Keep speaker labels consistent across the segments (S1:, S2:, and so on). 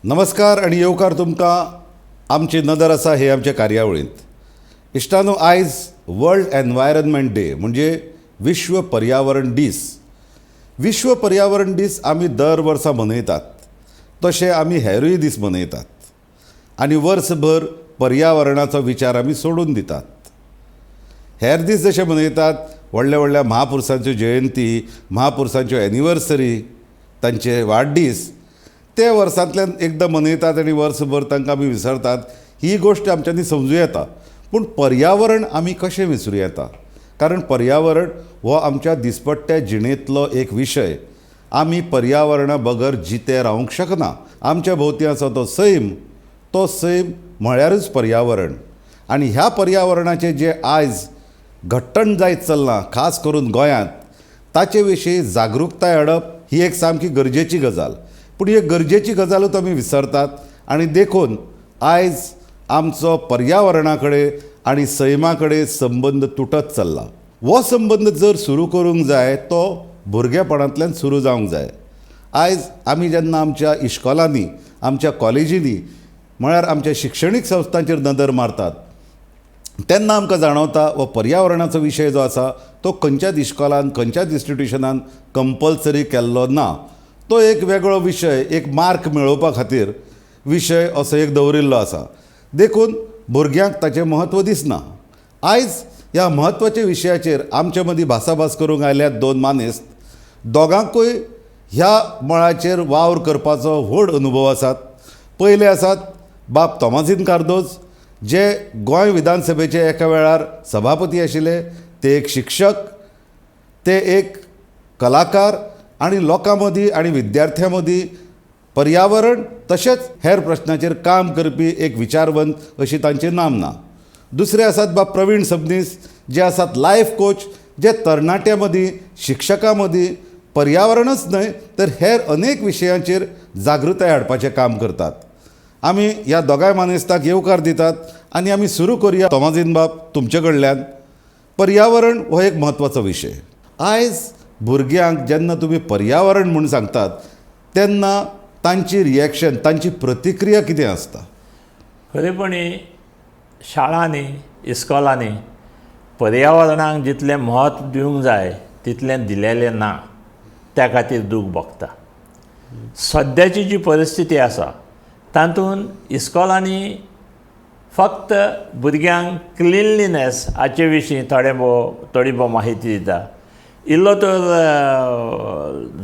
S1: नमस्कार आनी येवकार तुमकां आमची नदर आसा हे आमचे कार्यावळींत. इश्टानो, आयज वर्ल्ड एनवायरमेंट डे म्हणजे विश्व पर्यावरण दीस. विश्व पर्यावरण दीस आमी दर वर्सा मनयतात, तशें आमी हेरूय दीस मनयतात आनी वर्सभर पर्यावरणाचो विचार आमी सोडून दितात. हेर दीस जशे मनयतात, व्हडल्या व्हडल्या म्हापुरसांच्यो जयंती, म्हापुरसांच्यो एनिवर्सरी, तांचे वाडदीस ते वर्सांतल्यान एकदां मनयतात आनी वर्सभर तांकां आमी विसरतात. ही गोश्ट आमच्यांनी समजूं येता, पूण पर्यावरण आमी कशें विसरूं येता? कारण पर्यावरण हो आमच्या दिसपट्ट्या जिणेंतलो एक विशय. आमी पर्यावरणा बगर जिते रावंक शकना. आमच्या भोंवती आसा तो सैम, तो सैम म्हळ्यारूच पर्यावरण. आनी ह्या पर्यावरणाचें जें आयज घट्टण जायत चल्लां, खास करून गोंयांत, ताचे विशीं जागृताय हाडप ही एक सामकी गरजेची गजाल. पूण ही गरजेची गजालूच आमी विसरतात आनी देखून आयज आमचो पर्यावरणा कडेन आनी सैमा कडेन संबंद तुटत चल्ला. हो संबंद जर सुरू करूंक जाय तो भुरगेपणांतल्यान सुरू जावंक जाय. आयज आमी जेन्ना आमच्या इश्कोलांनी, आमच्या कॉलेजींनी, म्हळ्यार आमच्या शिक्षणीक संस्थांचेर नदर मारतात तेन्ना आमकां जाणवता हो पर्यावरणाचो विशय जो आसा तो खंयच्याच इश्कोलान, खंयच्याच इन्स्टिट्युशनान कंपल्सरी केल्लो ना. तो एक वेगळो विशय, एक मार्क मेळोवपा खातीर विशय असो एक दवरिल्लो आसा. देखून भुरग्यांक ताचें म्हत्व दिसना. आयज ह्या म्हत्वाच्या विशयाचेर आमचे मदीं भासाभास करूंक आयल्यात दोन मानेस्त. दोगांकूय ह्या मळाचेर वावर करपाचो व्हड अनुभव आसात. पयले आसात बाब तोमाझीन कार्दोज, जे गोंय विधानसभेचे एका वेळार सभापती आशिल्ले. ते एक शिक्षक, ते एक कलाकार आनी लोकां मदीं आनी विद्यार्थ्यां मदीं पर्यावरण तशेंच हेर प्रश्नाचेर काम करपी एक विचारवंत अशी तांची नामना. दुसरे आसात बाब प्रवीण सबनीस, जे आसात लायफ कोच, जे तरणाट्यां मदीं, शिक्षकां मदीं पर्यावरणच न्हय तर हेर अनेक विशयांचेर जागृताय हाडपाचें काम करतात. आमी ह्या दोगांय मानेस्ताक येवकार दितात आनी आमी सुरू करुया. तोमाझीन बाब, तुमचे कडल्यान पर्यावरण हो एक म्हत्वाचो विशय. आयज भुरग्यांक जेन्ना तुमी पर्यावरण म्हूण सांगतात तेन्ना तांची रिएक्शन, तांची प्रतिक्रिया कितें आसता?
S2: खरेपणी शाळांनी, इस्कॉलांनी पर्यावरणाक जितलें म्हत्व दिवंक जाय तितलें दिलेलें ना. त्या खातीर दूख भोगता. सद्याची जी परिस्थिती आसा तातूंत इस्कॉलांनी फक्त भुरग्यांक क्लिनलीनेस हाचे विशीं थोडे भोव थोडी भोव माहिती दिता. इल्लो तर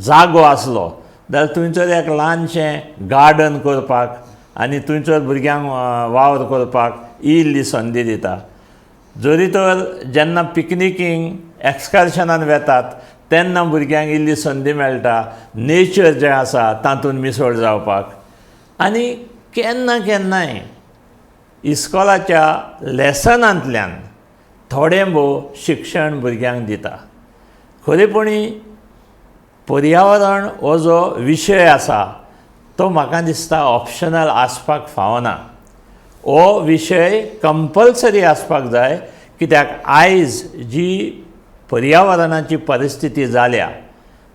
S2: जागो आसलो जाल्यार थंयसर एक ल्हानशें गार्डन करपाक आनी थंयसर भुरग्यांक वावर करपाक इल्ली संदी दिता. जरी तर जेन्ना पिकनिकींक, एक्सकर्शनान वेतात तेन्ना भुरग्यांक इल्ली संदी मेळटा नेचर जें आसा तातूंत मिसळ जावपाक. आनी केन्ना केन्नाय इस्कॉलाच्या लेसनांतल्यान थोडें भोव शिक्षण भुरग्यांक दिता. खरेपणी पर्यावरण हो जो विशय आसा तो म्हाका दिसता ऑप्शनल आसपाक फावना. हो विशय कंपल्सरी आसपाक जाय, कित्याक आयज जी पर्यावरणाची परिस्थिती जाल्या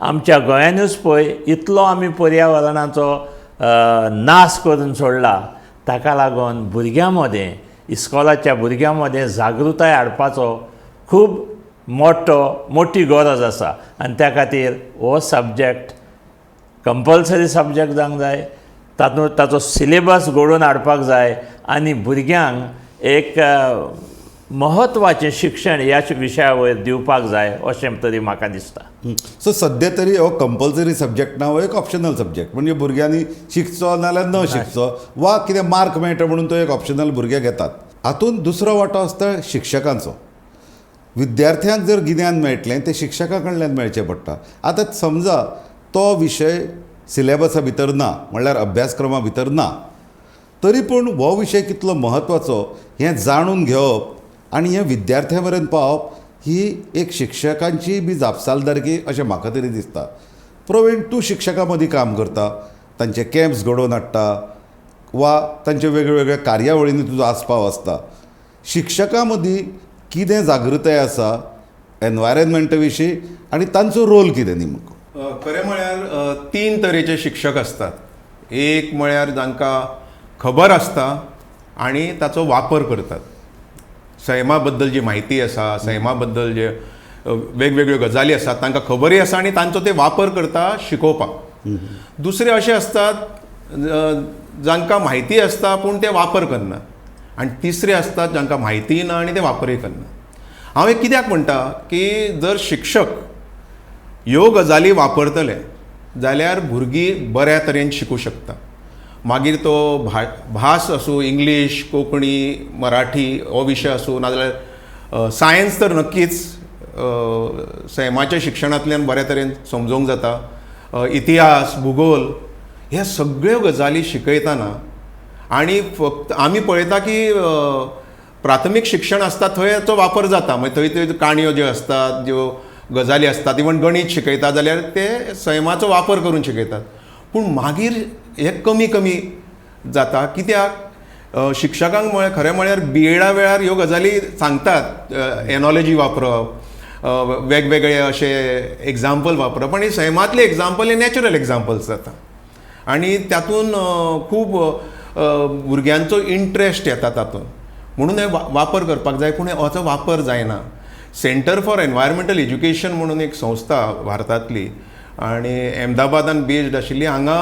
S2: आमच्या गोंयानूच पळय, इतलो आमी पर्यावरणाचो नाश करून सोडला. ताका लागून भुरग्यां मदें, इस्कॉलाच्या भुरग्यां मदें जागृताय हाडपाचो खूब मोटो मोटी गरज आसा. आनी त्या खातीर हो सब्जॅक्ट कंपल्सरी सब्जॅक्ट जावंक जाय, तातूंत ताचो सिलेबस घडोवन हाडपाक जाय आनी भुरग्यांक एक म्हत्वाचें शिक्षण ह्या विशया वयर दिवपाक जाय अशें तरी म्हाका दिसता.
S1: सो सद्या तरी हो कंपल्सरी सब्जॅक्ट ना, हो एक ऑप्शनल सब्जॅक्ट, म्हणजे भुरग्यांनी शिकचो नाल्यार न शिकचो वा कितें मार्क मेळटा म्हणून तो एक ऑप्शनल भुरगे घेतात. हातूंत दुसरो वांटो आसता शिक्षकांचो. विद्यार्थ्यांक जर गिन्यान मेळटलें तें शिक्षकां कडल्यान मेळचें पडटा. आतां समजा तो विशय सिलेबसा भितर ना, म्हणल्यार अभ्यासक्रमा भितर ना, तरी पूण हो विशय कितलो म्हत्वाचो हें जाणून घेवप आनी हें विद्यार्थ्यां मेरेन पावप ही एक शिक्षकांची बी जापसालदारकी अशें म्हाका तरी दिसता. प्रवीण, तूं शिक्षकां मदीं काम करता, तांचे कॅम्प्स घडोवन हाडटा वा तांचे वेगळे वेगळे कार्यावळींनी तुजो आस्पाव आसता. शिक्षकां मदीं कितें जागृताय आसा एनवायरमेंटा विशीं आनी तांचो रोल कितें नेमको?
S3: खरें म्हळ्यार तीन तरेचे शिक्षक आसतात. एक म्हळ्यार जांकां खबर आसता आनी ताचो वापर करतात. सैमा बद्दल जी म्हायती आसा, सैमा बद्दल जे वेगवेगळ्यो गजाली आसात तांकां खबरूय आसा आनी तांचो ते वापर करता शिकोवपाक. दुसरे अशे आसतात जांकां म्हायती आसता पूण ते वापर करना, आनी तिसरे आसतात जांकां म्हायतीय ना आनी ते वापरूय करना. हांव हें कित्याक म्हणटा की जर शिक्षक ह्यो गजाली वापरतले जाल्यार भुरगीं बऱ्या तरेन शिकूं शकता. मागीर तो भास आसूं, इंग्लीश, कोंकणी, मराठी हो विशय आसूं, नाजाल्यार सायन्स तर नक्कीच सैमाच्या शिक्षणांतल्यान बऱ्या तरेन समजोवंक जाता. इतिहास, भुगोल ह्या सगळ्यो गजाली शिकयतना आनी फक्त आमी पळयता की प्राथमीक शिक्षण आसता थंय हाचो वापर जाता. मागीर थंय त्यो काणयो ज्यो आसतात, ज्यो गजाली आसतात, इवन गणीत शिकयता जाल्यार ते सैमाचो वापर करून शिकयतात. पूण मागीर हें कमी कमी जाता. कित्याक शिक्षकांक म्हळ्यार खरें म्हळ्यार बी एडा वेळार ह्यो गजाली सांगतात, एनोलॉजी वापरप, वेगवेगळे अशे एग्जाम्पल वापरप, आनी सैमांतले एग्जाम्पल हे नॅचरल एग्जाम्पल्स जाता आनी तातूंत खूब भुरग्यांचो इंट्रस्ट येता तातूंत. म्हणून हे वापर करपाक जाय, पूण हाचो वापर जायना. सेंटर फॉर एनवायरमेंटल एज्युकेशन म्हणून एक संस्था भारतांतली आनी अहमदाबादान बेज्ड आशिल्ली, हांगा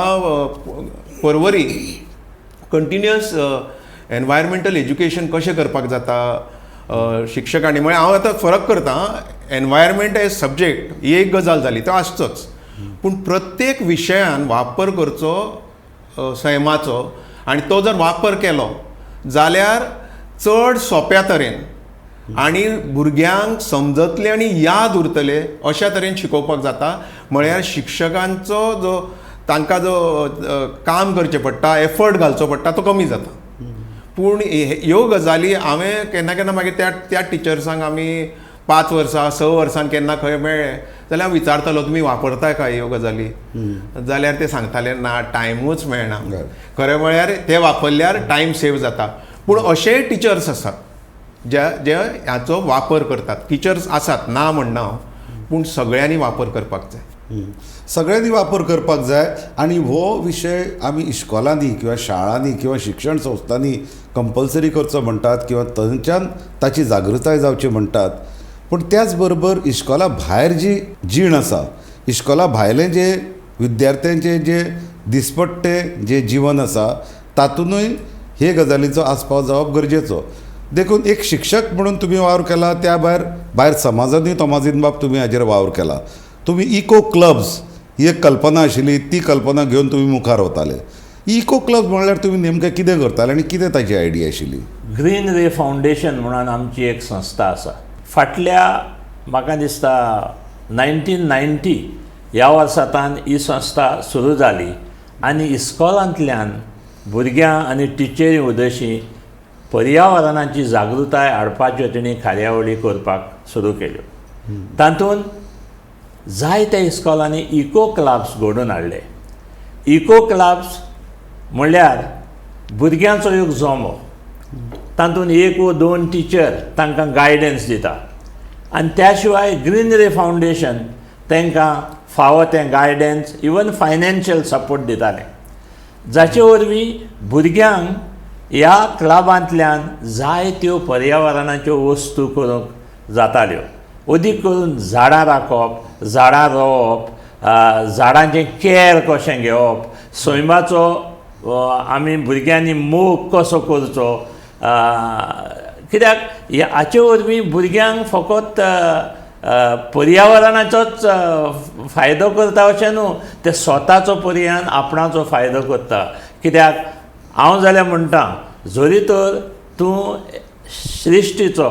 S3: पर्वरी कंटिन्युअस एनवायरमेंटल एज्युकेशन कशें करपाक जाता शिक्षकांनी, म्हळ्यार हांव आतां फरक करता, एनवायरमेंट एज सब्जेक्ट ही एक गजाल जाली, तो आसचोच, पूण प्रत्येक विशयान वापर करचो सैमाचो, आनी तो जर वापर केलो जाल्यार चड सोंप्या तरेन आनी भुरग्यांक समजतले आनी याद उरतले अशा तरेन शिकोवपाक जाता. म्हळ्यार शिक्षकांचो जो तांकां जो काम करचें पडटा, एफर्ट घालचो पडटा, तो कमी जाता. पूण ह्यो गजाली हांवें केन्ना केन्ना मागीर त्या त्या टिचर्सांक आमी 5 वर्सां 6 वर्सां केन्ना खंय मेळ्ळे जाल्यार हांव विचारतालो, तुमी वापरताय काय ह्यो गजाली? जाल्यार ते सांगताले ना, टायमूच मेळना. खरें म्हळ्यार ते वापरल्यार टायम सेव जाता. पूण अशेय टिचर्स आसात जे जे हाचो वापर करतात. टिचर्स आसात, ना म्हणना हांव, पूण सगळ्यांनी वापर करपाक जाय.
S1: सगळ्यांनी वापर करपाक जाय. आनी हो विशय आमी इश्कोलांनी किंवा शाळांनी किंवा शिक्षण संस्थांनी कंपल्सरी करचो म्हणटात किंवा थंयच्यान ताची जागृताय जावची म्हणटात, पूण त्याच बरोबर इश्कोला भायर जी जीण आसा, इश्कोला भायलें जे विद्यार्थ्यांचें जे दिसपट्टें जें जिवन आसा तातूंतय हे गजालीचो आस्पाव जावप गरजेचो. देखून एक शिक्षक म्हणून तुमी वावर केला, त्या भायर भायर समाजानूय तोमाजीन बाब तुमी हाजेर वावर केला. तुमी इको क्लब्स ही एक कल्पना आशिल्ली, ती कल्पना घेवन तुमी मुखार वताले. इको क्लब म्हणल्यार तुमी नेमकें कितें करताले आनी कितें ताची आयडिया आशिल्ली?
S2: ग्रीन रे फावंडेशन म्हणून आमची एक संस्था आसा. फाटल्या म्हाका दिसता 1990 ह्या वर्सांतान ही संस्था सुरू जाली आनी इस्कॉलांतल्यान भुरग्यां आनी टिचरी उद्देशी पर्यावरणाची जागृताय हाडपाच्यो तेणी कार्यावळी करपाक सुरू केल्यो. तातूंत जायत्या इस्कॉलांनी इको क्लब्स घडोवन हाडले. इको क्लब्स म्हणल्यार भुरग्यांचो एक जमो, तातूंत 1 वा 2 टिचर तांकां गायडन्स दिता आनी त्या शिवाय ग्रीन रे फावंडेशन तांकां फावो तें गायडन्स, इवन फायनान्शियल सपोर्ट दितालें, जाचे वरवीं भुरग्यांक ह्या क्लबांतल्यान जायत्यो पर्यावरणाच्यो वस्तू करूंक जाताल्यो. अदीक करून झाडां राखप, झाडां रोवप, झाडांचें कॅर कशें घेवप, सैमाचो आमी भुरग्यांनी मोग कसो करचो, कित्याक हाचे वरवीं भुरग्यांक फकत पर्यावरणाचोच फायदो करता अशें न्हू, ते स्वताचो पर्यान आपणाचो फायदो करता. कित्याक हांव जाल्यार म्हणटा, जरी तर तूं सृश्टीचो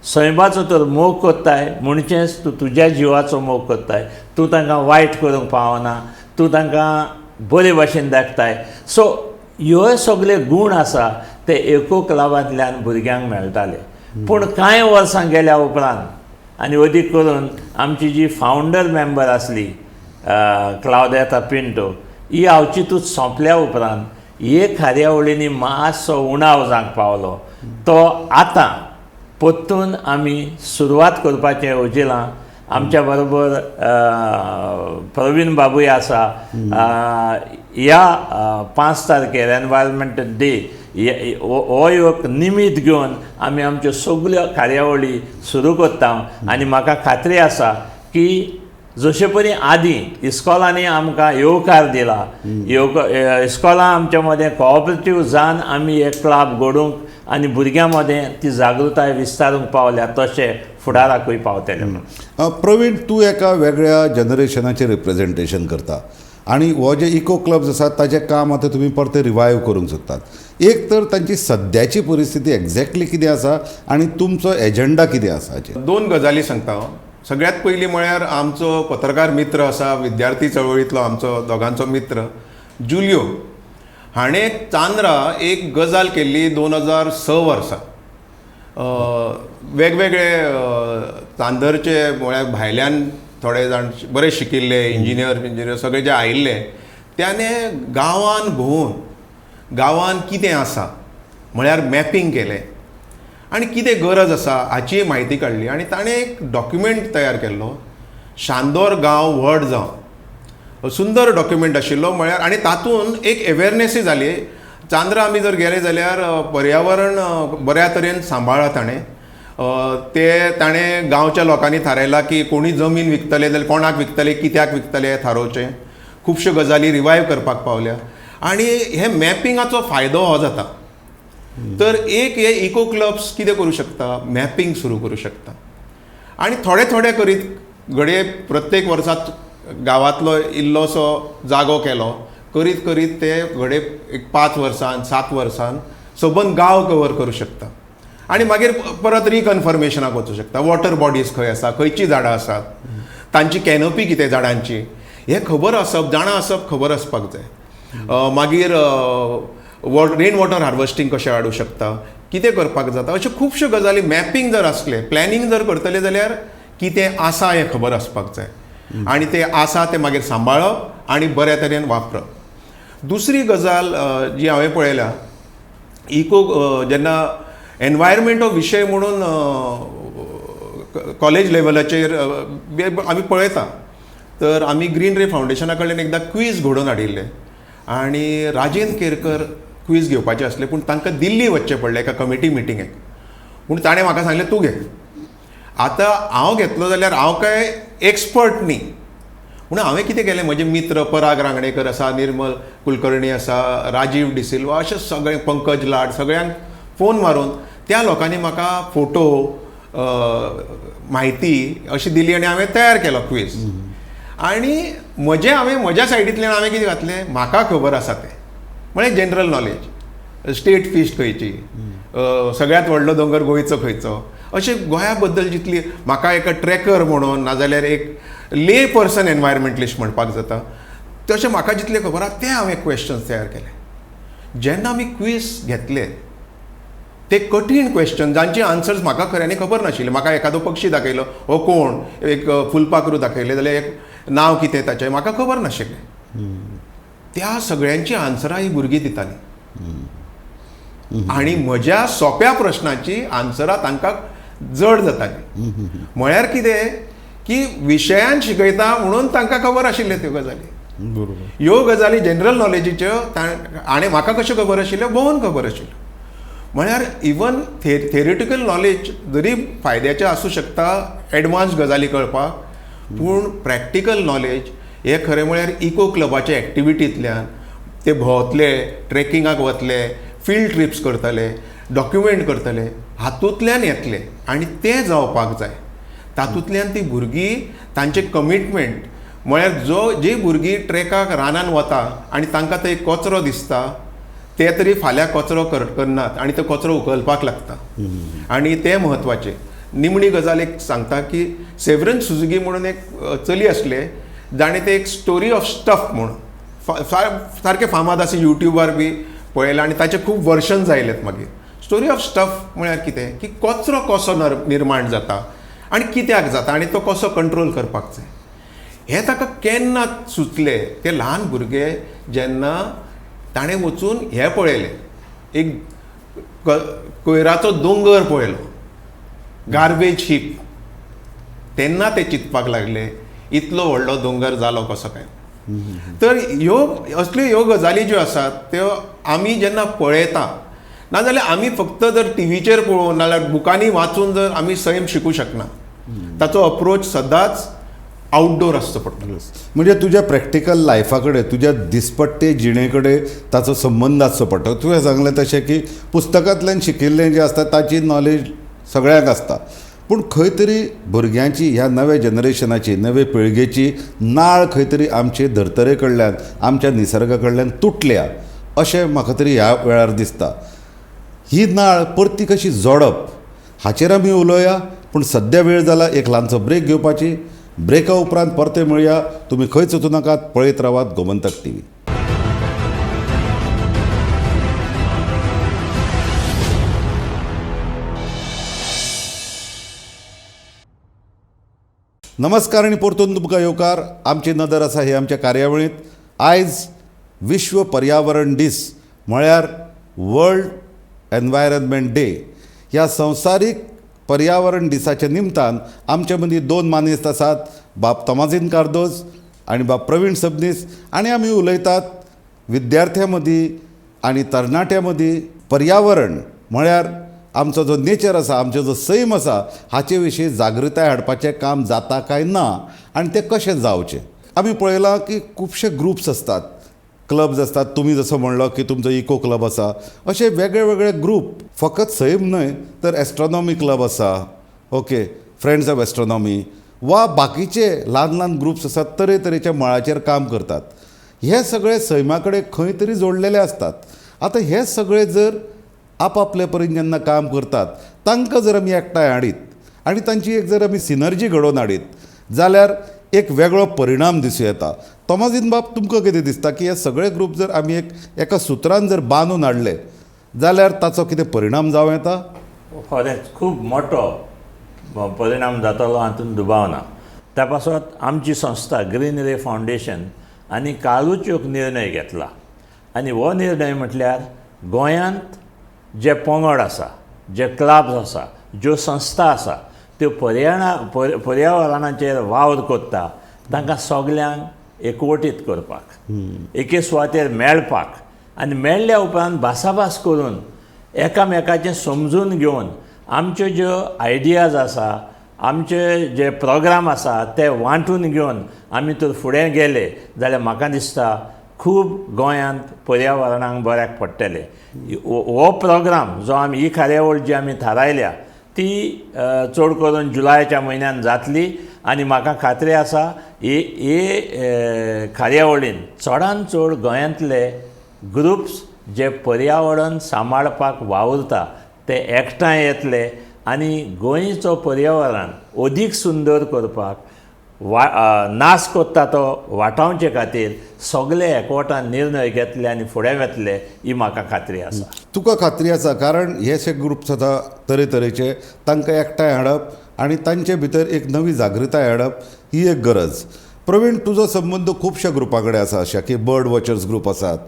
S2: सैमाचो तर मोग करताय म्हणचेच तूं तुज्या जिवाचो मोग करताय, तूं तांकां वायट करूंक पावना, तूं तांकां बरे भाशेन दाखताय. सो ह्यो सगळे गूण आसा ते एको क्लबांतल्यान भुरग्यांक मेळटाले. पूण कांय वर्सां गेल्या उपरांत आनी अदीक करून आमची जी फावंडर मेंबर आसली क्लावदेता पिंटो, ही अवचितूच सोंपल्या उपरांत हे कार्यावळींनी मातसो उणाव जावंक पावलो. तो आतां परतून आमी सुरवात करपाचें येवजिलां आमच्या बरोबर प्रवीण बाबूय आसा. ह्या 5 तारखेर एनवायरमेंट डे हो एक निमीत घेवन आमी आमच्यो सगल्यो कार्यावळी सुरू करता आनी म्हाका खात्री आसा की जशे परी आदीं इस्कॉलांनी आमकां येवकार दिला, इस्कॉलां आमच्या मदें कॉपरेटीव जावन आमी एक क्लब घडोवंक आनी भुरग्यां मदें ती जागृताय विस्तारूंक पावल्या, तशें फुडाराकूय पावतले म्हणून.
S1: प्रवीण, तूं एका वेगळ्या जनरेशनाचें रिप्रेजेंटेशन करता आनी हो जे इको क्लब्स आसात ताचें काम आतां तुमी परतें रिवायव करूंक सोदतात. एक तर तांची सद्याची परिस्थिती एग्जॅक्टली कितें आसा आनी तुमचो एजंडा कितें आसा हाचेर?
S3: दोन गजाली सांगता हांव. सगळ्यांत पयलीं म्हळ्यार आमचो पत्रकार मित्र आसा, विद्यार्थी चळवळींतलो आमचो दोगांचो मित्र जुलियो हाणें चांद्रा एक गजाल केल्ली 2006 वर्सा. वेगवेगळे चांदरचे म्हळ्यार भायल्यान थोडे जाण बरे शिकिल्ले इंजिनियर सगळे जे आयिल्ले त्याने गांवान भोंवून गांवान कितें आसा म्हळ्यार मॅपिंग केलें आनी कितें गरज आसा हाची म्हायती काडली आनी ताणें एक डॉक्युमेंट तयार केल्लो, शांदोर गांव व्हड जावं. सुंदर डॉक्युमेंट आशिल्लो म्हळ्यार आनी तातूंत एक एवेरनेसूय जाली. चांद्रा आमी जर गेले जाल्यार पर्यावरण बऱ्या तरेन सांबाळ्ळा ताणें. ते ताणें गांवच्या लोकांनी थारायलां की कोणी जमीन विकतले जाल्यार कोणाक विकतले, कित्याक विकतले हें थारोवचें. खुबश्यो गजाली रिवायव करपाक पावल्या आनी हे मॅपिंगाचो फायदो हो जाता. तर एक हे इको क्लब्स कितें करूं शकता, मॅपिंग सुरू करूं शकता आनी थोडे थोडे करीत घडये प्रत्येक वर्साक गांवांतलो इल्लोसो जागो केलो करीत करीत ते घडये एक 5 वर्सान 7 वर्सान सबंद गांव कवर करूं शकता आनी मागीर परत रिकन्फर्मेशनाक वचूं शकता. वॉटर बॉडीज खंय आसा, खंयचीं झाडां आसात, तांची कॅनोपी कितें झाडांची, हें खबर आसप, जाणा आसप, खबर आसपाक जाय. मागीर रेन वॉटर हार्वस्टींग कशें हाडूं शकता, कितें करपाक जाता, अश्यो खुबश्यो गजाली मॅपिंग जर आसलें, प्लॅनिंग जर करतले जाल्यार कितें आसा हें खबर आसपाक जाय आनी तें आसा तें मागीर सांबाळप आनी बऱ्या तरेन वापरप. दुसरी गजाल जी हांवें पळयल्या, इको जेन्ना एनवायरमेंट हो विशय म्हणून कॉलेज लेवलाचेर आमी पळयता, तर आमी ग्रीन रे फावंडेशना कडल्यान एकदां क्वीज घडोवन हाडिल्लें आनी राजेंद्र केरकर क्वीज घेवपाचे आसले, पूण तांकां दिल्ली वचचें पडलें एका कमिटी मिटिंगेक. पूण ताणें म्हाका सांगलें तूं घे. आतां हांव घेतलो जाल्यार हांव कांय एक्सपर्ट न्ही, म्हणून हांवें कितें केलें, म्हजे मित्र पराग रांगणेकर आसा, निर्मल कुलकर्णी आसा, राजीव डिसिल्वा, अशे सगळे, पंकज लाड, सगळ्यांक फोन मारून त्या लोकांनी म्हाका फोटो म्हायती अशी दिली आनी हांवें तयार केलो क्वीज. आनी म्हजें हांवें म्हज्या सायडींतल्यान हांवें कितें घातलें, म्हाका खबर आसा तें म्हळ्यार जनरल नॉलेज, स्टेट फिश खंयची, सगळ्यांत व्हडलो दोंगर गोंयचो खंयचो, अशें गोंया बद्दल जितली म्हाका एका ट्रॅकर म्हणून नाजाल्यार एक ले पर्सन एनवायरमेंटलिस्ट म्हणपाक जाता, तशें म्हाका जितलें खबर आसा तें हांवें क्वेश्चन्स तयार केले. जेन्ना आमी क्वीज घेतले ते कठीण क्वेश्चन जांचे आन्सर्स म्हाका खऱ्यांनी खबर नाशिल्ले. म्हाका एखादो पक्षी दाखयलो, हो कोण, एक फुलपाखरू दाखयलें जाल्यार एक नांव कितें ताचें म्हाका खबर नाशिल्लें. त्या सगळ्यांची आन्सरां ही भुरगीं दितालीं आनी म्हज्या सोंप्या प्रश्नाची आन्सरां तांकां जड जातालीं. म्हळ्यार कितें की विशयान शिकयता म्हणून तांकां खबर आशिल्ल्यो त्यो गजाली.
S1: बरोबर,
S3: ह्यो गजाली जनरल नॉलेजीच्यो आनी म्हाका कश्यो खबर आशिल्ल्यो, भोंवन खबर आशिल्ल्यो. म्हळ्यार इवन थेरिटिकल नॉलेज जरी फायद्याचें आसूं शकता एडवान्स गजाली कळपाक, पूण प्रॅक्टिकल नॉलेज हे खरें म्हळ्यार इको क्लबाच्या एक्टिविटींतल्यान ते भोंवतले, ट्रेकिंगाक वतले, फिल्ड ट्रिप्स करतले, डॉक्युमेंट करतले, हातूंतल्यान येतले आनी तें जावपाक जाय. तातूंतल्यान ती भुरगीं तांचें कमिटमेंट म्हळ्यार जो जी भुरगीं ट्रेकाक रानान वता आनी तांकां थंय कचरो दिसता ते तरी फाल्यां कचरो करनात आनी तो कचरो उखलपाक लागता आनी तें म्हत्वाचें. निमणी गजाल एक सांगता की सेवरन सुजुकी म्हणून एक चली आसलें जाणें तें एक स्टोरी ऑफ स्टफ म्हणून सारकें फामाद आसा, युट्यूबार बी पळयलां आनी ताचे खूब वर्शन्स आयलेत मागीर. स्टोरी ऑफ स्टफ म्हळ्यार कितें की कचरो कसो निर्माण जाता आनी कित्याक जाता आनी तो कसो कंट्रोल करपाक जाय, हें ताका केन्ना सुचलें ते ल्हान भुरगे जेन्ना ताणें वचून हें पळयलें, एक कोयराचो दोंगर पळयलो, गार्बेज हीप, तेन्ना ते चिंतपाक लागले इतलो व्हडलो दोंगर जालो कसो काय. तर ह्यो असल्यो ह्यो गजाली ज्यो आसात त्यो आमी जेन्ना पळयता, नाजाल्यार आमी फक्त जर टिवीचेर पळोवन नाजाल्यार बुकांनी वाचून जर आमी सैम शिकूं शकना, ताचो अप्रोच सदांच आउटडोर आसचो पडटा.
S1: म्हणजे तुज्या प्रॅक्टिकल लायफा कडेन, तुज्या दिसपट्टे जिणे कडेन ताचो संबंद आसचो पडटा. तुवें सांगलें तशें की पुस्तकांतल्यान शिकिल्लें जें आसता ताची नॉलेज सगळ्यांक आसता, पूण खंय तरी भुरग्यांची, ह्या नव्या जनरेशनाची, नवे पिळगेची नाळ खंय तरी आमचे धर्तरे कडल्यान, आमच्या निसर्गा कडल्यान तुटल्या अशें म्हाका तरी ह्या वेळार दिसता. ही नाळ परती कशी जोडप हाचेर आमी उलोवया, पूण सद्या वेळ जाला एक ल्हानसो ब्रेक घेवपाची. ब्रेका उपरांत परते मेळया. तुमी खंयच वचूं नाकात, पळयत रावात गोमंतक टीव्ही. नमस्कार आनी परतून तुमकां येवकार. आमची नदर आसा हे आमच्या कार्यावळींत. आयज विश्व पर्यावरण दीस म्हळ्यार वर्ल्ड एनवायरमेंट डे. ह्या संवसारीक पर्यावरण दिसाच्या निमतान आमचे मदीं दोन मानेस्त आसात, बाब तोमाजीन कार्दोज आनी बाब प्रवीण सबनीस. आनी आमी उलयतात विद्यार्थ्यां मदीं आनी तरणाट्यां मदीं पर्यावरण म्हळ्यार आमचो जो नेचर आसा, आमचो जो सैम आसा, हाचे विशीं जागृताय हाडपाचें काम जाता काय ना आनी तें कशें जावचें. आमी पळयलां की खुबशे ग्रुप्स आसतात, क्लब्स आसतात. तुमी जसो म्हणलो की तुमचो इको क्लब आसा, अशे वेगळे वेगळे ग्रूप, फकत सैम न्हय तर एस्ट्रोनॉमी क्लब आसा, ओके, फ्रेंड्स ऑफ एस्ट्रोनॉमी वा बाकीचे ल्हान ल्हान ग्रुप्स आसात, तरेतरेच्या मळाचेर काम करतात. हे सगळे सैमा कडेन खंय तरी जोडलेले आसतात. आतां हे सगळे जर आपआपले परीन जेन्ना काम करतात, तांकां जर आमी एकठांय हाडीत आनी तांची एक जर आमी सिनर्जी घडोवन हाडीत जाल्यार एक वेगळो परिणाम दिसूं येता. तोमाजीन बाब, तुमकां कितें दिसता की हे सगळे ग्रूप जर आमी एक एका सुत्रान जर बांदून हाडले जाल्यार ताचो कितें परिणाम जावं येता?
S2: खरेंच खूब मोठो परिणाम जातलो हातूंत दुबाव ना. त्या पासत आमची संस्था ग्रीन रे फावंडेशन आनी कालूच एक निर्णय घेतला, आनी हो निर्णय म्हटल्यार गोंयांत जे पंगड आसा, जे क्लब्स आसा, ज्यो संस्था आसा त्यो पर्यावरणाचेर वावर करता तांकां सगल्यांक एकवटीत करपाक, एके सुवातेर मेळपाक आनी मेळ्ळ्या उपरांत भासाभास करून एकामेकाचें समजून घेवन आमच्यो ज्यो आयडियाज आसा, आमचे जे प्रोग्राम आसा ते वांटून घेवन आमी तर फुडें गेले जाल्यार म्हाका दिसता खूब गोंयांत पर्यावरणाक बऱ्याक पडटलें. हो प्रोग्राम जो आमी ही कार्यावळ जी आमी थारायल्या ती चड करून जुलयाच्या म्हयन्यान जातली आनी म्हाका खात्री आसा हे कार्यावळीन चडान चड गोंयांतले ग्रुप्स जे पर्यावरण सांबाळपाक वावुरता ते एकठांय येतले आनी गोंयचो पर्यावरण अदीक सुंदर करपाक नाश करता तो वाटावचे खातीर सगळे एकवटान निर्णय घेतले आनी फुडें वतले ही म्हाका खात्री आसा.
S1: तुका खात्री आसा, कारण हे अशे ग्रुप्स आतां तरेतरेचे, तांकां एकठांय हाडप आनी तांचे भितर एक नवी जागृताय हाडप ही एक गरज. प्रवीण, तुजो संबंद खुबश्या ग्रुपां कडेन आसा, अशा की बर्ड वॉचर्स ग्रूप आसात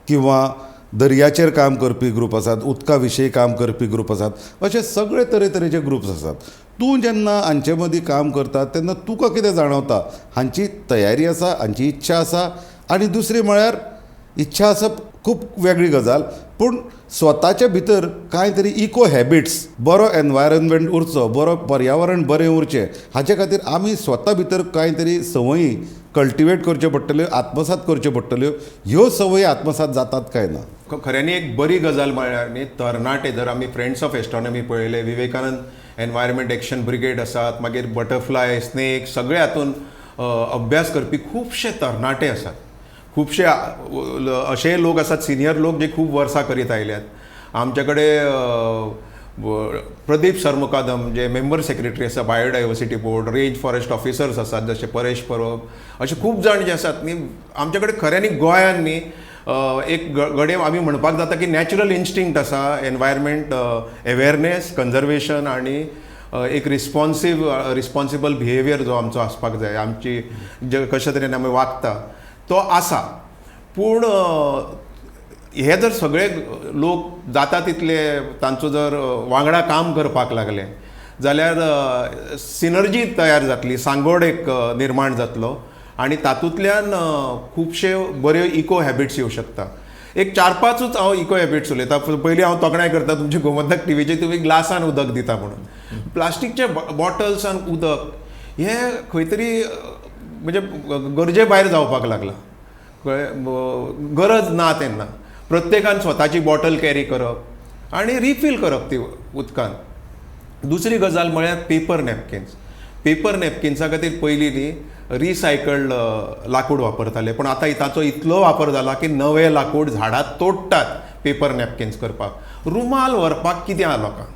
S1: किंवा दर्याचेर काम करपी ग्रूप आसात, उदका विशयी काम करपी ग्रूप आसात, अशे सगळे तरेतरेचे ग्रुप्स आसात. तूं जेन्ना हांचे मदीं काम करता तेन्ना तुका कितें जाणवता? हांची तयारी आसा, हांची इच्छा आसा? आनी दुसरी म्हळ्यार इच्छा आसप खूब वेगळी गजाल, पूण स्वताच्या भितर कांय तरी इको हॅबिट्स, बरो एनवायरमेंट उरचो, बरो पर्यावरण बरें उरचें हाचे खातीर आमी स्वता भितर कांय तरी संवयी कल्टिवेट करच्यो पडटल्यो, आत्मसात करच्यो पडटल्यो. ह्यो संवयी आत्मसात जातात काय ना?
S3: खऱ्यांनी एक बरी गजाल म्हळ्यार न्ही, तरणाटे जर आमी फ्रेंड्स ऑफ एस्ट्रॉनॉमी पळयले, विवेकानंद एनवायरमेंट एक्शन ब्रिगेड आसात, मागीर बटरफ्लाय, स्नेक, सगळे हातून अभ्यास करपी खुबशे तरणाटे आसात. खुबशे अशे लोक आसात, सिनियर लोक जे खूब वर्सां करीत आयल्यात. आमचे कडेन प्रदीप सरमुकादम जे मेंबर सेक्रेटरी आसा biodiversity board, range forest officers आसात जशे परेश परब, अशे खूब जाण जे आसात न्ही आमचे कडेन. खऱ्यांनी गोंयान न्ही एक घडये आमी म्हणपाक जाता की नॅचरल इन्स्टिंक्ट आसा, एनवायरमेंट अवेरनेस, कन्जर्वेशन आनी एक रिस्पॉन्सिबल बिहेवियर जो आमचो आसपाक जाय, आमची जे कशे तरेन आमी वागता तो आसा. पूण हे जर सगळे लोक जाता तितले तांचो जर वांगडा काम करपाक लागले जाल्यार सिनर्जी तयार जातली, सांगोड एक निर्माण जातलो आनी तातूंतल्यान खुबशे बऱ्यो इको हॅबिट्स येवं शकता. एक 4-5 हांव इको हॅबिट्स उलयता. पयलीं हांव तोखणाय करता तुमचे गोमंतक टिवीचे, तुमी ग्लासान उदक दिता म्हणून. प्लास्टिकचे बॉटल्सान उदक हें खंय तरी म्हणजे गरजे भायर जावपाक लागलां, कळ्ळें, गरज ना तेन्ना. प्रत्येकान स्वताची बॉटल कॅरी करप आनी रिफील करप ती उदकान. दुसरी गजाल म्हळ्यार पेपर नॅपकिन्स. पेपर नॅपकिन्सा खातीर पयलीं न्ही रिसायकल्ड लाकूड वापरताले, पूण आतां ताचो इतलो वापर जाला की नवें लाकूड झाडां तोडटात पेपर नॅपकिन्स करपाक. रुमाल व्हरपाक कितें आहा लोकांक?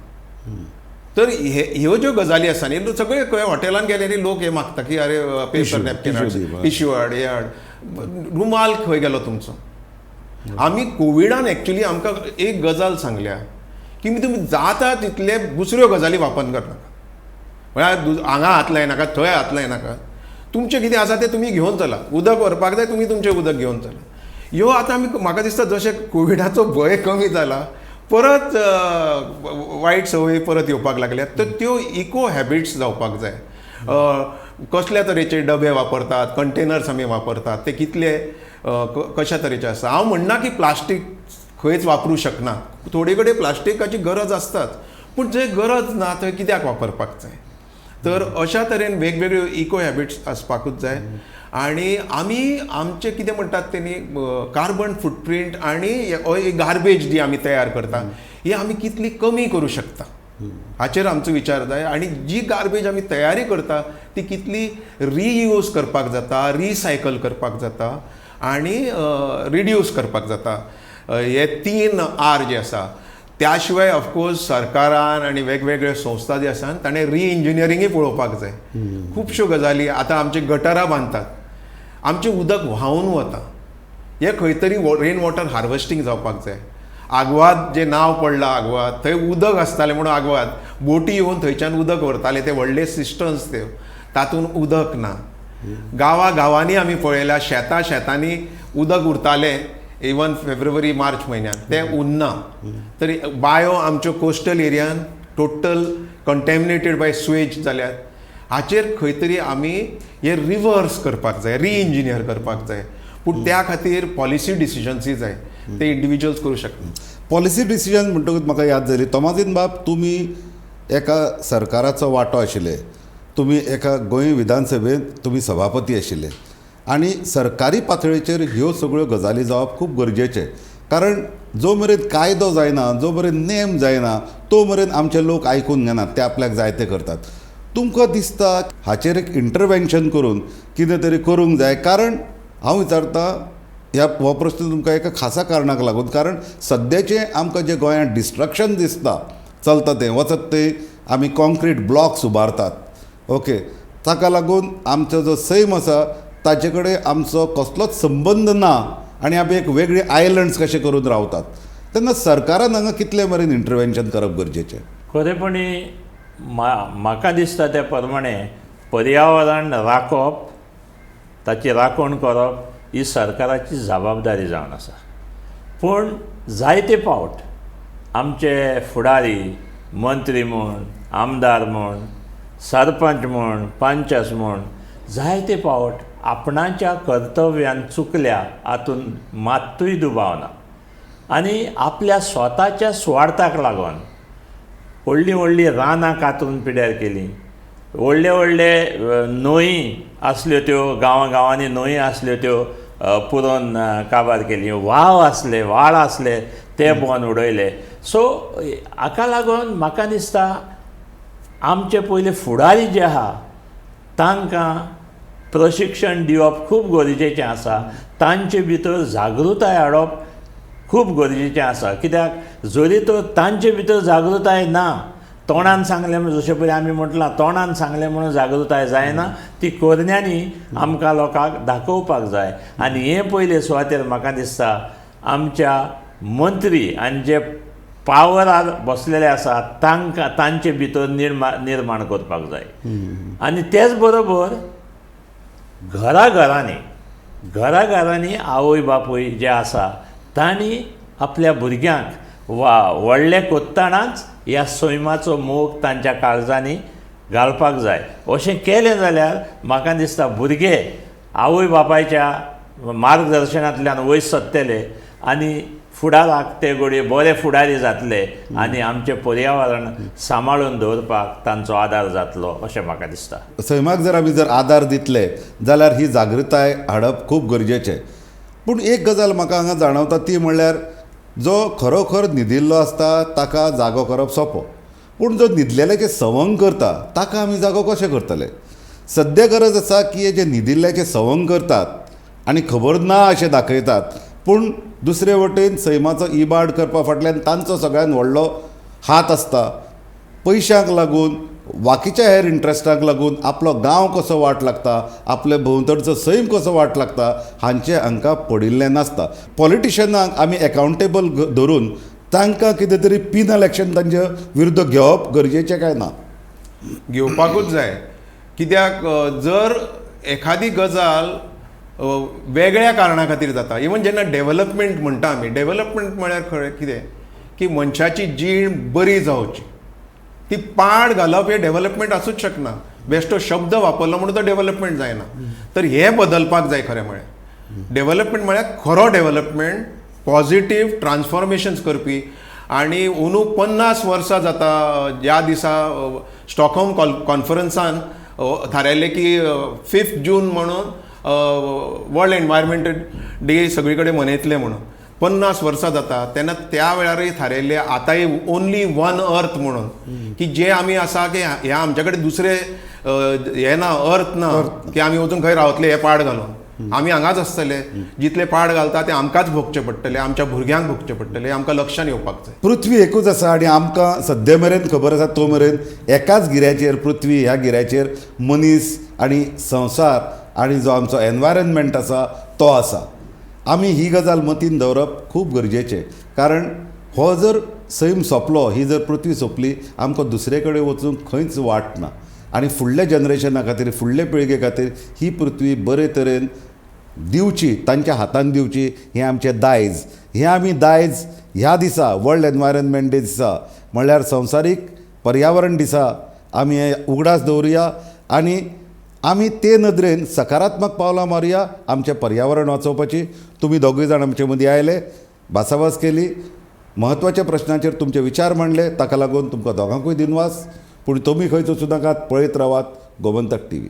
S3: तर ह्यो ज्यो गजाली आसा न्ही, सगळे खंय हॉटेलान गेले न्ही लोक हे मागता की अरे पेपर नॅपकिन हाड, टिश्यू हाड, हे हाड, रुमाल खंय गेलो तुमचो? आमी कोविडान एक्चुली आमकां एक गजाल सांगल्या की तुमी जाता तितले दुसऱ्यो गजाली वापर करनाका, म्हळ्यार हांगा हात लायनाका, थंय हात लायनाका, तुमचें कितें आसा तें तुमी घेवन चला, उदक व्हरपाक जाय तुमी तुमचें उदक घेवन चला. ह्यो आतां आमी म्हाका दिसता जशें कोविडाचो भंय कमी जाला परत वायट संवयी परत येवपाक लागल्यात, तर त्यो इको हॅबिट्स जावपाक जाय. कसल्या तरेचे डबे वापरतात, कंटेनर्स आमी वापरतात ते कितले कशा तरेचे आसा. हांव म्हणना की प्लास्टीक खंयच वापरूं शकना, थोडे कडेन प्लास्टिकाची गरज आसताच, पूण जंय गरज ना थंय कित्याक वापरपाक जाय? तर अशा तरेन वेगवेगळ्यो इको हॅबिट्स आसपाकूच जाय. आनी आमी आमचें कितें म्हणटात ते न्ही कार्बन फुटप्रिंट आनी गार्बेज जी आमी तयार करता ही आमी कितली कमी करूं शकता हाचेर आमचो विचार जाय. आनी जी गार्बेज आमी तयारी करता ती कितली रियूज करपाक जाता, रिसायकल करपाक जाता आनी रिड्यूस करपाक जाता. हे 3 R जे आसा. त्या शिवाय ऑफकोर्स सरकारान आनी वेगवेगळे संस्था जे आसा ताणें रिइंजिनियरींगय पळोवपाक जाय. खुबश्यो गजाली आतां आमची गटरां बांदतात, आमचें उदक व्हांवून वता, हें खंय तरी रेन वॉटर हार्वेस्टींग जावपाक जाय. आगवाद जें नांव पडलां आगवाद, थंय उदक आसतालें म्हणून आगवाद, बोटी येवन थंयच्यान उदक व्हरताले, ते व्हडले सिस्टम्स ते, तातूंत उदक ना. गांवा गांवांनी आमी पळयल्या शेतां शेतांनी उदक उरतालें इवन फेब्रुवारी मार्च म्हयन्यान, तें उरना. तरी बायो आमच्यो कोस्टल एरियान टोटल कंटेमिनेटेड बाय स्वेज जाल्यात. हाचेर खंय तरी आमी हे रिवर्स करपाक जाय, रिइंजिनियर करपाक जाय. पूण त्या खातीर पॉलिसी डिसिजन्सूय जाय, ते इंडिविज्युअल्स करूं शकना.
S1: पॉलिसी डिसिजन म्हणटकूच म्हाका याद जाली, तोमाजीन बाब तुमी एका सरकाराचो वांटो आशिल्ले, तुमी एका गोंय विधानसभेंत तुमी सभापती आशिल्ले आनी सरकारी पातळेचेर ह्यो सगळ्यो गजाली जावप खूब गरजेचें. कारण जो मेरेन कायदो जायना, जो मेरेन नेम जायना, तो मेरेन आमचे लोक आयकून घेनात, ते आपल्याक जाय ते करतात. तुमकां दिसता हाचेर एक इंटरवेन्शन करून कितें तरी करूंक जाय? कारण हांव विचारता ह्या हो प्रस्न तुमकां एका खासा कारणाक लागून, कारण सद्याचें आमकां जें गोंयांत डिस्ट्रक्शन दिसता चलता तें वचत ते आमी कॉन्क्रीट ब्लॉक्स उबारतात, ओके, ताका लागून आमचो जो सैम आसा ताचे कडेन आमचो कसलोच संबंद ना आनी आमी एक वेगळी आयलंड्स कशें करून रावतात. तेन्ना सरकारान हांगा कितले मेरेन इंटरवेन्शन करप गरजेचें?
S2: खरेपणी म्हाका दिसता त्या प्रमाणे पर्यावरण राखप, ताची राखण करप ही सरकाराची जबाबदारी जावन आसा. पूण जायते फावट आमचे फुडारी, मंत्री म्हूण, आमदार म्हूण, सरपंच म्हूण, पंचस म्हूण जायते फावट आपणाच्या कर्तव्यान चुकल्या हातून मात्तूय दुबाव ना. आनी आपल्या स्वताच्या सुवार्थाक लागून व्हडलीं व्हडलीं रानां कातरून पिड्यार केलीं, व्हडले व्हडले न्हंयी आसल्यो त्यो गांवां गांवांनी न्हंयी आसल्यो त्यो पुरोवन काबार केली, वाव आसले, व्हाळ आसले ते बंद उडयले. सो हाका लागून म्हाका दिसता आमचे पयले फुडारी जे आहा तांकां प्रशिक्षण दिवप खूब गरजेचें आसा, तांचे भितर जागृताय हाडप खूब गरजेचें आसा. कित्याक जरी तर तांचे भितर जागृताय ना, तोंडान सांगलें म्हणून, जशें पयलीं आमी म्हटलां तोंडान सांगलें म्हणून जागृताय जायना, ती करण्यांनी आमकां लोकांक दाखोवपाक जाय. आनी हे पयले सुवातेर म्हाका दिसता आमच्या मंत्री आनी जे पावरार बसलेले आसा तांकां तांचे भितर निर्माण करपाक जाय. आनी तेच बरोबर घराघरांनी घराघरांनी आवय बापूय जे आसा तांणी आपल्या भुरग्यांक वा व्हडले कोत्तनाच ह्या सैमाचो मोग तांच्या काळजांनी घालपाक जाय. अशें केलें जाल्यार म्हाका दिसता भुरगे आवय बापायच्या मार्गदर्शनांतल्यान वयर सरतले आनी फुडाराक ते घडये बरे फुडारी जातले आनी आमचें पर्यावरण सांबाळून दवरपाक तांचो आदार जातलो अशें म्हाका दिसता.
S1: सैमाक जर आमी जर आदार दितले जाल्यार ही जागृताय हाडप खूब गरजेचें. पूण एक गजाल म्हाका हांगा जाणवता ती म्हणल्यार जो खरोखर न्हिदिल्लो आसता ताका जागो करप सोंपो, पूण जो न्हिदलेल्याचें सवंग करता ताका आमी जागो कशें करतले? सद्या गरज आसा की हे जे न्हिदिल्ल्याचें सवंग करतात आनी खबर ना अशें दाखयतात, पूण दुसरे वटेन सैमाचो इबाड करपा फाटल्यान तांचो सगळ्यान व्हडलो हात आसता. पयशांक लागून बाकीच्या हेर इंट्रस्टाक लागून आपलो गांव कसो वाट लागता, आपले भोंवतणचो सैम कसो वाट लागता हांचें हांकां पडिल्लें नासता. पॉलिटिशनांक आमी एकाउंटेबल धरून तांकां कितें तरी पिनल एक्शन तांचे विरुद्ध घेवप गरजेचें काय ना?
S3: घेवपाकूच जाय. कित्याक जर एखादी गजाल वेगळ्या कारणा खातीर जाता, इवन जेन्ना डेवलपमेंट म्हणटा आमी, डेवलपमेंट म्हळ्यार खरें कितें की मनशाची जीण बरी जावची, ती पाड घालप हें डेवलपमेंट आसूच शकना. बेश्टो शब्द वापरलो म्हणून तो डेवलपमेंट जायना. तर हें बदलपाक जाय. खरें म्हळ्यार डेवलपमेंट म्हळ्यार खरो डेवलपमेंट, पॉझिटीव ट्रान्सफॉर्मेशन्स करपी. आनी अंदू 50 वर्सां जाता ज्या दिसा स्टॉकहोम कॉन्फरन्सान थारायलें की 5 जून म्हणून वर्ल्ड एनवायरमेंट डे सगळी कडेन मनयतले म्हणून. 50 वर्सां जाता तेन्ना त्या वेळारय थारायल्लें आतांय ओनली वन अर्थ म्हणून, की जे आमी आसा की ह्या आमच्या कडेन दुसरे हें ना, अर्थ ना की आमी वचून खंय रावतले हे पाड घालून, आमी हांगाच आसतले. जितले पाड घालता ते आमकांच भोगचे पडटले, आमच्या भुरग्यांक भोगचे पडटले, आमकां लक्षान येवपाक जाय.
S1: पृथ्वी एकूच आसा आनी आमकां सद्या मेरेन खबर आसा तो मेरेन एकाच गिऱ्याचेर, पृथ्वी ह्या गिऱ्याचेर मनीस आनी संवसार आनी जो आमचो एनवायरमेंट आसा तो आसा. आमी ही गजाल मतीन दवरप खूब गरजेचें, कारण हो जर सैम सोंपलो, ही जर पृथ्वी सोंपली, आमकां दुसरे कडेन वचूंक खंयच वाट ना. आनी फुडल्या जनरेशना खातीर, फुडले पिळगे खातीर ही पृथ्वी बरे तरेन दिवची, तांच्या हातान दिवची, हें आमचें दायज. हें आमी दायज ह्या दिसा वर्ल्ड एनवायरमेंट डे दिसा म्हणल्यार संवसारीक पर्यावरण दिसा आमी हे उगडास दवरुया आनी आमी ते नदरेन सकारात्मक पावलां मारुया आमचें पर्यावरण वाचोवपाची. तुमी दोगूय जाण आमचे मदीं आयले, भासाभास केली, म्हत्वाच्या प्रश्नाचेर तुमचे विचार मांडले, ताका लागून तुमकां दोगांकूय दिनवास. पूण तुमी खंयच वचूं नाकात, पळयत रावात गोमंतक टीव्ही.